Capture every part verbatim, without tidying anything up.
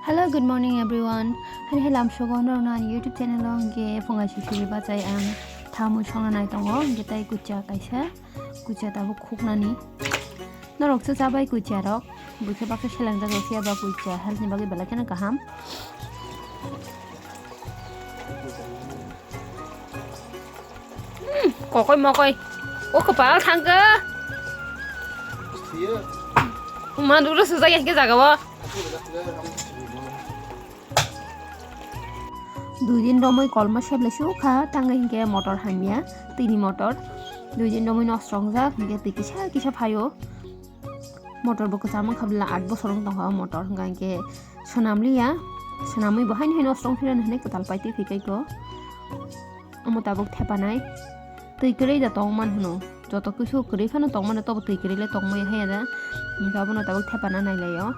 Hello, good morning everyone. Hani hai lamsogo norokno ani YouTube channel o hwnkhe phungai sisiri bachai ang thamwi songna nai tongo, hwnkhe tai kucha kaisa, kucha tabuk khuknani. Norok se chabai kucha rok, buisa baksa selangjak rok phiya ba kucha health ni bagwi belai kheno kaham. Hmm, kokoi mokoi. O kwpal thangkha. Thiyo. Manduro sujak ya ke jaga o. Dui din romwi kolma seble sukha, tangwi hinkhe motor hamya, twini motor. Dui din romwi nosto wngjak, hinkhe twi kisa kisa phaio. Motor bo kwcham wngkha bwla, aat bosor wng tongkha o motor, hwnkha hinkhe swnam liya, swnamwi bo haino haino nosto wngphirano hinwi kwtal pai twi phikhaiko. Omo tabuk thepanai, twi kwrwi da tongman hwno, joto kisu kwrwi phano tongmano, tobo twi kwrwi le tongmani haya da, hinkhe abono tabuk thepana nailaio.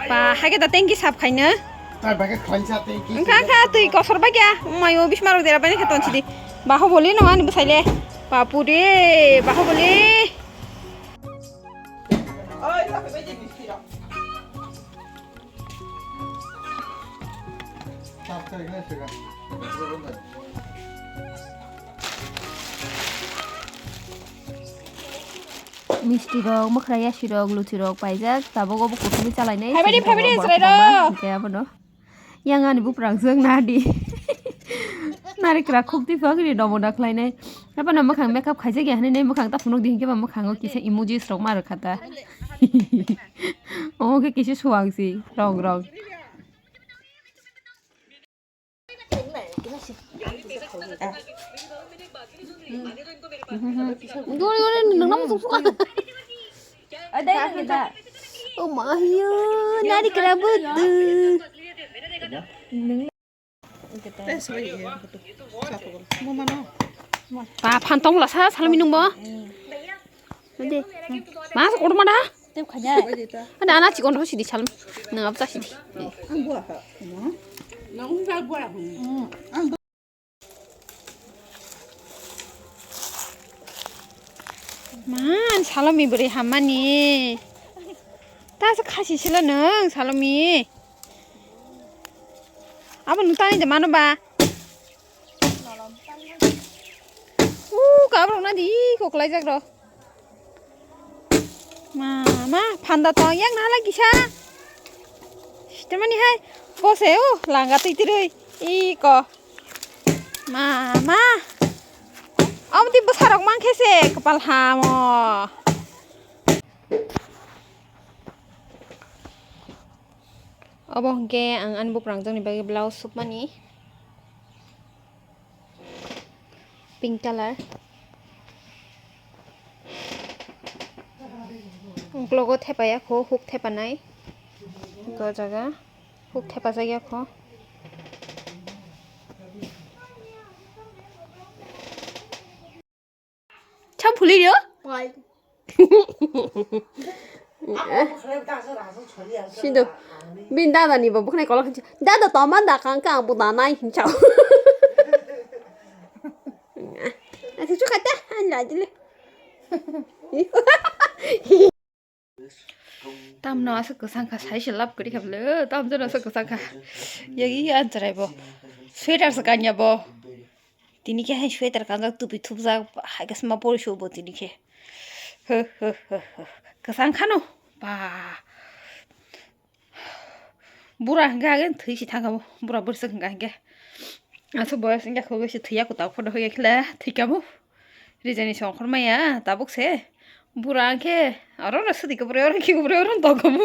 Ba, haikhe da tanki sap khaina. Tai bai khe khlainsa tanki. Wngkha, wngkha, twi kosor bai kha. Mayo bismarok dera bai khe tonsidi. Bahubali no ani bwsai le. Bapu re, Bahubali. Misti rok, mwkhra yasi rok, luchi rok paijak, tabuk obo kuthumwi chalainai. Phaibadi, phaibadi, borok chwrai kwbangma rok. Hwnkhe abono yang ani buprang jwk nadi. Narikra khukti phagri domo da khlainai. Abono mwkhang makeup khaijak ya hinwi nai mwkhang ta phunuk di hinkhe ba mwkhango kisa emojis rok ma rwkha ta. Omo khe kisa suwang si rong rong. Dori, dori, nang nang musuh suka. Ada yang kita. Oh, mahia, nari kena betul. Ba, phantong lasa, salmi nungbo. Ade. Mas, kotor mana? Tep khanya. Ada anak cikon rosi di salmi. Nang apa sih di? Ang buah kak. Nang buah. Man, salami beri hamani. Ta se khasi sila nang salami. Abo nutani de mano ba. Uh, kabrok na di koklai jak ro. Mama, phanda tong yang nala kisa. Sitemani hai, bose, uh, langga twi twi rwi. Iko. Mama. Om di bwsarok mang khe se, kwpal hamo. Obo hwnkhe ang ani buprang jani bagwi blouse supmani. Pink color. Uklogo thepaya kho, huk thepanai. Go jaga huk thepajak ya kho. Cham phuli yo? Sido. Bin dada ni bo bukhnai kolok hincha. Dada to man da kang kang bo da nai hincha. Ati chu kata han la dile. Tamno aswk kwchang kha, sai se lab kwrwi kha bwle, tamjano aswk kwchang kha. Yagi anchwrai bo. Sweater se kanya bo. Tini khe hai sweater kanjak, tupi thupjak, hai khe sma pori subo tini khe. Kwchang khano. Ba. Bura hwnkhe ageng thwi si thangkha bo. Bura bwswk hwnkha hwnkhe. Aswk boyos wngya kho se thwiya kwtal photo hwnkhe khle thwikha bo. Rijani songkhor maya tabuk se. Bura hwnkhe oro oro swdikhe bwrwi oro khe bwrwi oro tongkha bo.